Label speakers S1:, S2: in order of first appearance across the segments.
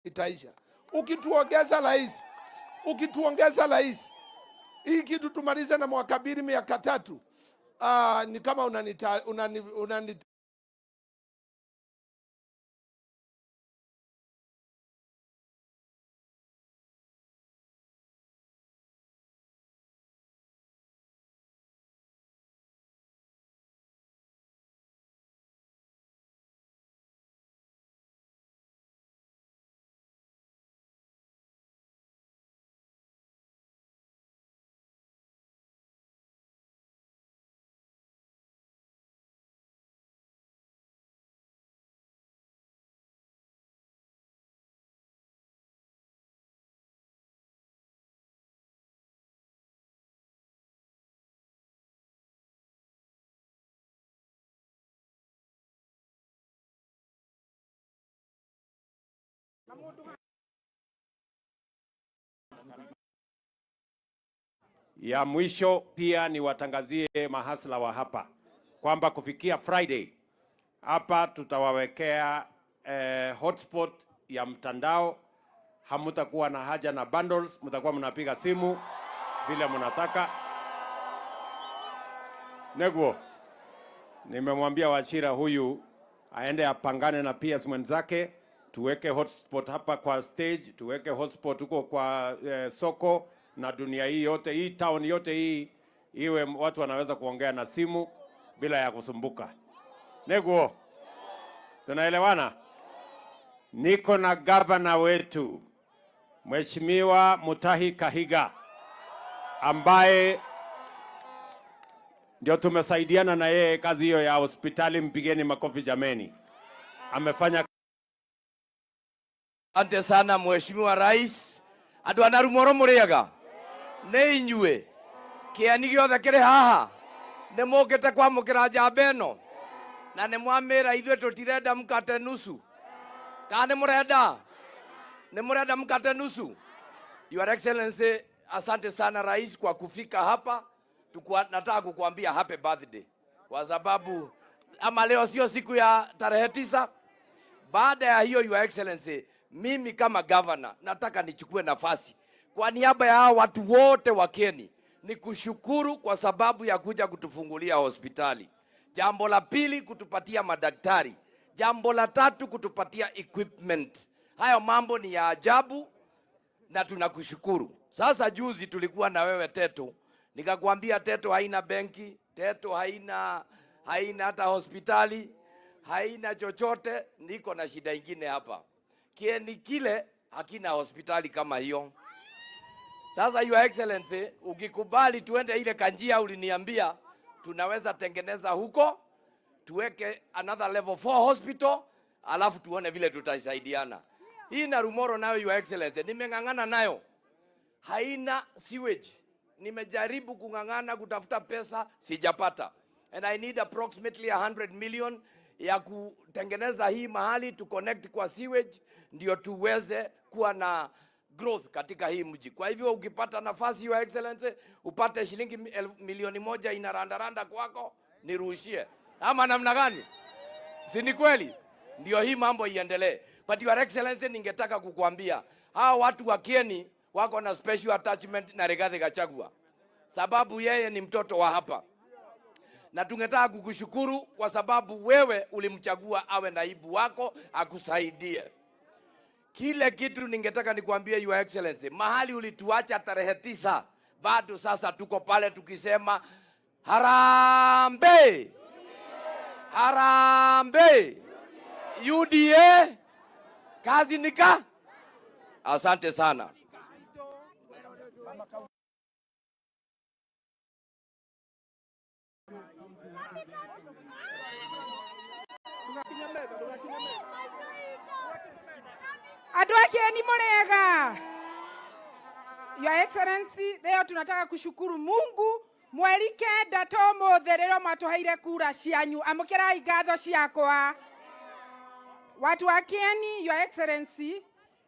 S1: Itaisha. Ukituongeza rais, ukituongeza rais, hii kitu tumalize na mwaka 2 miaka 3. Ni kama unanita, unani, unani
S2: Ya mwisho pia niwatangazie mahasla wa hapa kwamba kufikia Friday hapa tutawawekea hotspot ya mtandao. Hamutakuwa na haja na bundles, mtakuwa mnapiga simu vile mnataka. Neguo, nimemwambia Wachira huyu aende apangane na PS mwenzake, tuweke hotspot hapa kwa stage, tuweke hotspot huko kwa soko, na dunia hii yote, hii town yote hii iwe watu wanaweza kuongea na simu bila ya kusumbuka. Neguo, tunaelewana? Niko na gavana wetu Mheshimiwa Mutahi Kahiga ambaye ndio tumesaidiana na yeye kazi hiyo ya hospitali. Mpigeni makofi jameni. Amefanya.
S3: Asante sana Mheshimiwa Rais. Andu a Narumoro muriaga nĩ inyuĩ kĩeni gĩothe kĩrĩ haha nĩ mũkĩte kwamũkĩra njamba ĩno na nĩ mwamĩra ithuĩ tũtirenda mkate nusu. Kana nĩ mũrenda? Nĩ mũrenda mkate nusu? Your Excellency, asante sana Rais kwa kufika hapa. Nataka kukuambia happy birthday kwa sababu ama leo sio siku ya tarehe 9. Baada ya hiyo, Your Excellency, mimi kama governor nataka nichukue nafasi kwa niaba ya hao watu wote wa Kieni nikushukuru kwa sababu ya kuja kutufungulia hospitali. Jambo la pili, kutupatia madaktari. Jambo la tatu, kutupatia equipment. Hayo mambo ni ya ajabu na tunakushukuru. Sasa juzi tulikuwa na wewe Teto, nikakwambia Teto haina benki, Teto haina hata hospitali, haina chochote. Niko na shida ingine hapa. Kieni kile hakina hospitali kama hiyo. Sasa Your Excellency, ukikubali tuende ile kanjia uliniambia tunaweza tengeneza huko, tuweke another level 4 hospital, alafu tuone vile tutasaidiana. Hii Narumoro nayo Your Excellency, nimeng'ang'ana nayo. Haina sewage. Nimejaribu kung'ang'ana kutafuta pesa, sijapata. And I need approximately 100 million ya kutengeneza hii mahali to connect kwa sewage ndio tuweze kuwa na growth katika hii mji. Kwa hivyo ukipata nafasi Your Excellency, upate shilingi milioni 1 inarandaranda kwako, niruhushie. Ama namna gani? Si ni kweli? Ndio hii mambo iendelee. But Your Excellency, ningetaka kukuambia hawa watu wa Kieni wako na special attachment na Rigathi Gachagua, sababu yeye ni mtoto wa hapa. Na tungetaka kukushukuru kwa sababu wewe ulimchagua awe naibu wako akusaidie. Kile kitu ningetaka nikuambie Your Excellency, mahali ulituacha tarehe 9, bado sasa tuko pale tukisema harambee, harambee, UDA kazi nika. Asante sana.
S4: Andũ a Kieni mũrĩega. Your Excellency, leo tunataka kushukuru Mungu mweri 9 to mũthĩ rĩrĩa mwatũheire kura cianyu. Amũkĩrai ngatho ciakwa. Watu wa Kieni, Your Excellency,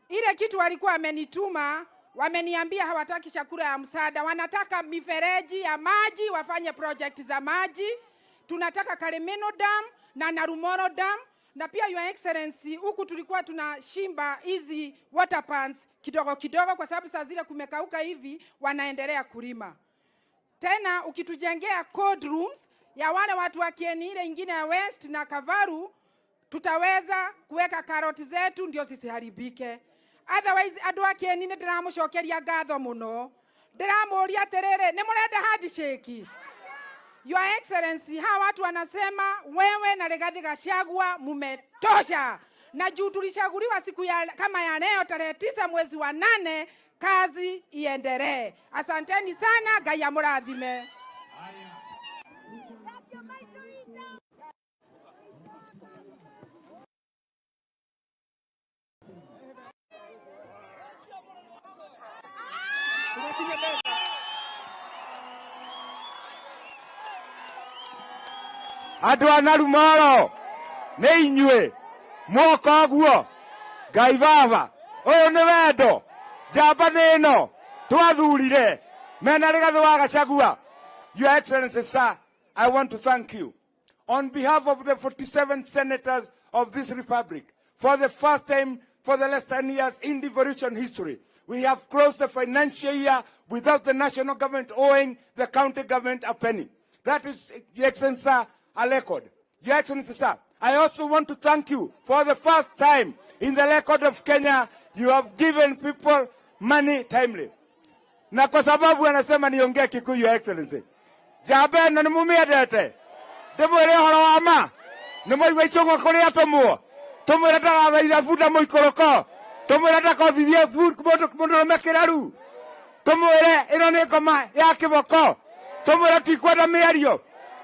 S4: ile kitu walikuwa wamenituma, wameniambia hawataki chakula ya msaada, wanataka mifereji ya maji, wafanye project za maji. Tunataka Karimeno Dam na Narumoro Dam Na pia Your Excellency, huku tulikuwa tunashimba hizi water pans kidogo kidogo, kwa sababu saa zile kumekauka hivi, wanaendelea kulima. Tena ukitujengea cold rooms ya wale watu wa Kieni ile ingine ya West na Kavaru, tutaweza kuweka karoti zetu ndio zisiharibike. Otherwise andu a Kieni nĩ ndĩramũcokeria ngatho mũno, ndĩramũria atĩrĩrĩ, nĩ mũrenda handshake? Your Excellency, hawa watu wanasema wewe na Rigathi Gachagua mumetosha, na juu tulichaguliwa siku ya, kama ya leo tarehe 9 mwezi wa 8, kazi iendelee. Asanteni sana, Ngai amurathime.
S5: Andå a Narumoro nä inyuä mwoka guo Ngai baba å nä wendo njamba nä ä no twathurire mena Rigathi wa Gachagua. Your Excellency sir, I want to thank you on behalf of the 47 senators of this republic. For the first time for the last 10 years in devolution history, we have closed the financial year without the national government owing the county government a penny. That is, Your Excellency sir, a record. Your Excellency sir, I also want to thank you for the first time in the record of Kenya, you have given people money timely. Na kwa sababu anasema niongee Kikuyu, Your Excellency. Njamba ĩno nĩ mũmĩendete, ndĩmwĩre ũhoro wa ma, nĩ mwaigua icũng'wa kũrĩ atũmwo, tũmwĩre ndagathaitha bunda mũikũrũko, tũmwĩre ndakothithie mũndũ mũndũrũme kĩraru, tũmwĩre ĩno nĩ ngoma ya kĩboko, tũmwĩre tikwenda mĩario.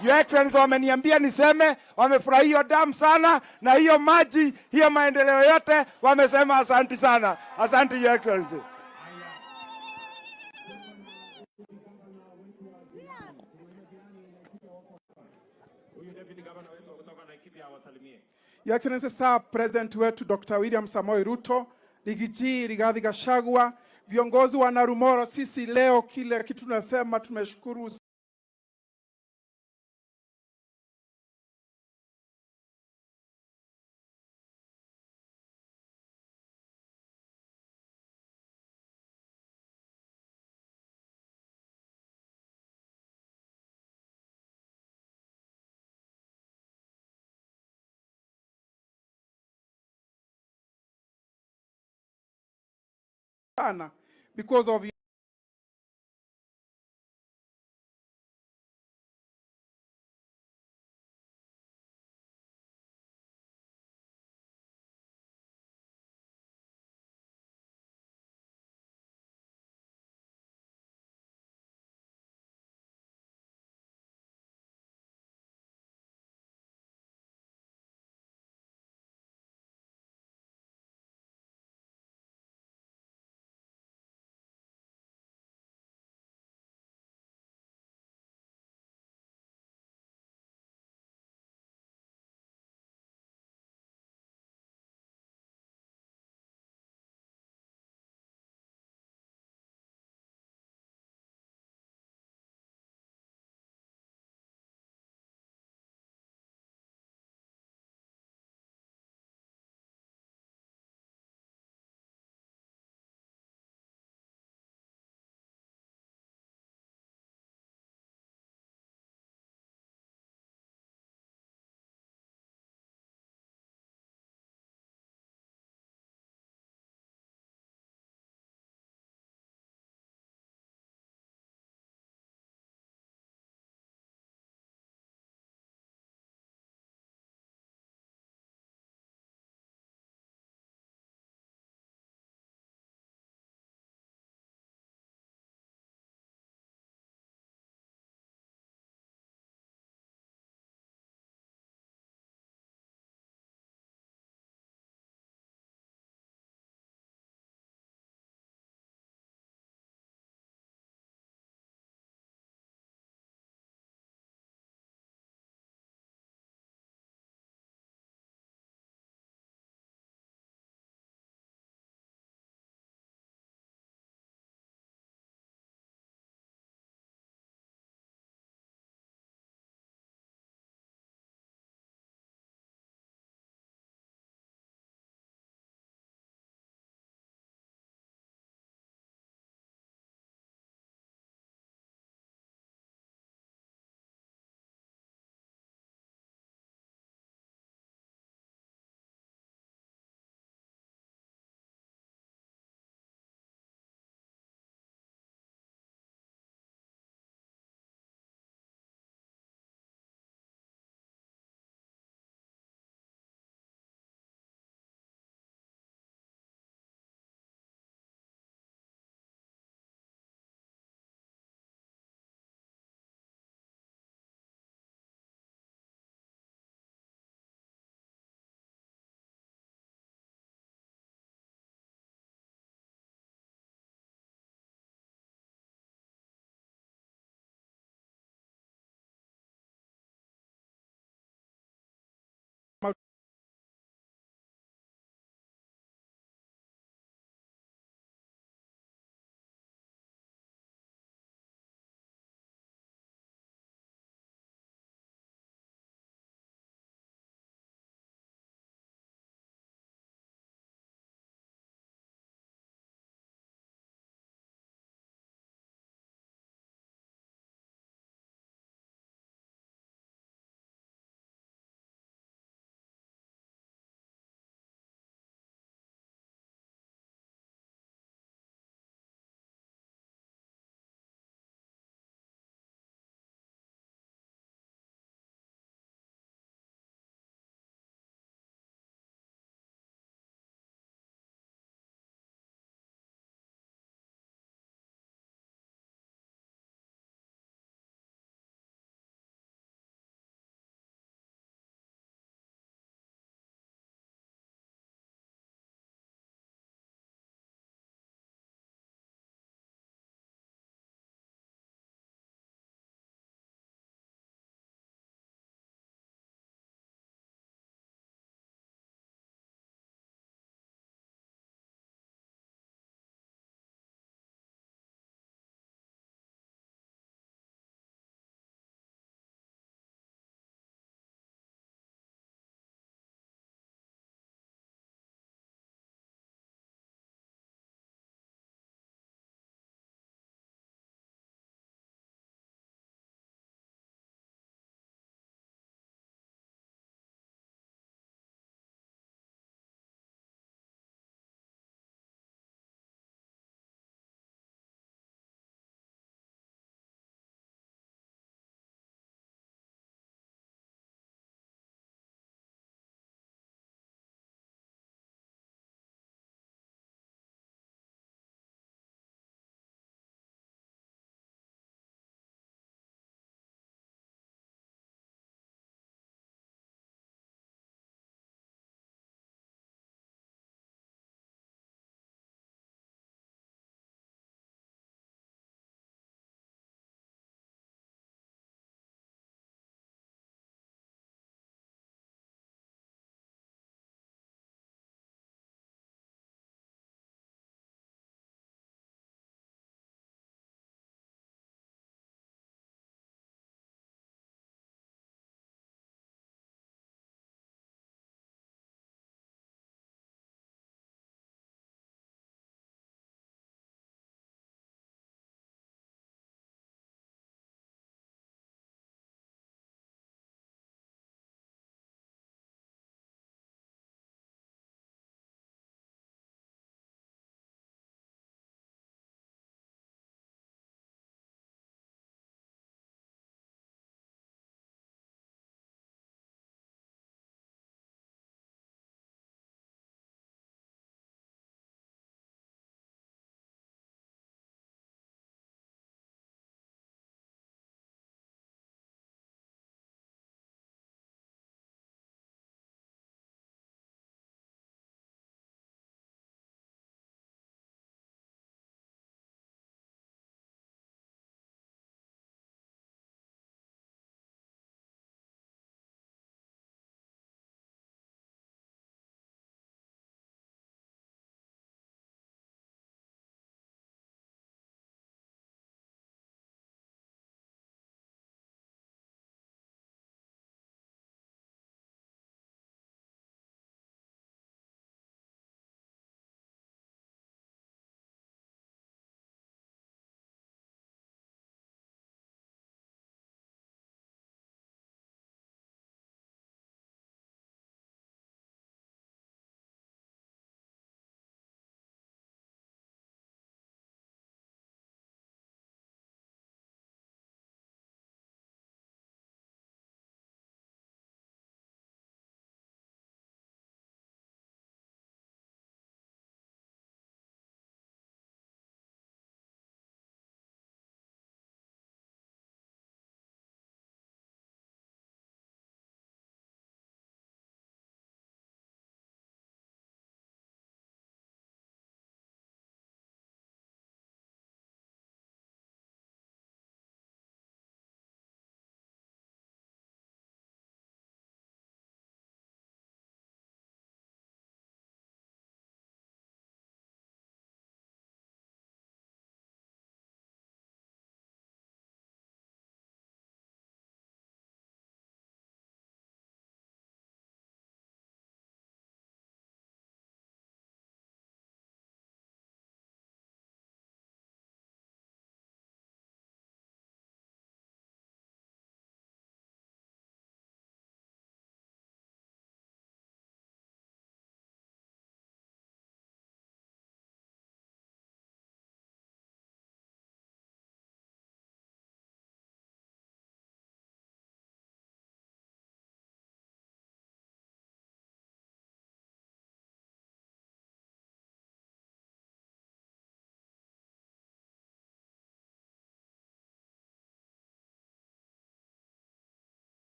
S5: Your Excellency, wameniambia niseme wamefurahia hiyo damu sana na hiyo maji, hiyo maendeleo yote, wamesema asanti sana. Asante Your Excellency.
S6: Your Excellency sir, President wetu Dr. William Samoei Ruto, Rigiji Rigathi Gachagua, viongozi wa Narumoro, sisi leo kile kitu tunasema tumeshukuru sana because of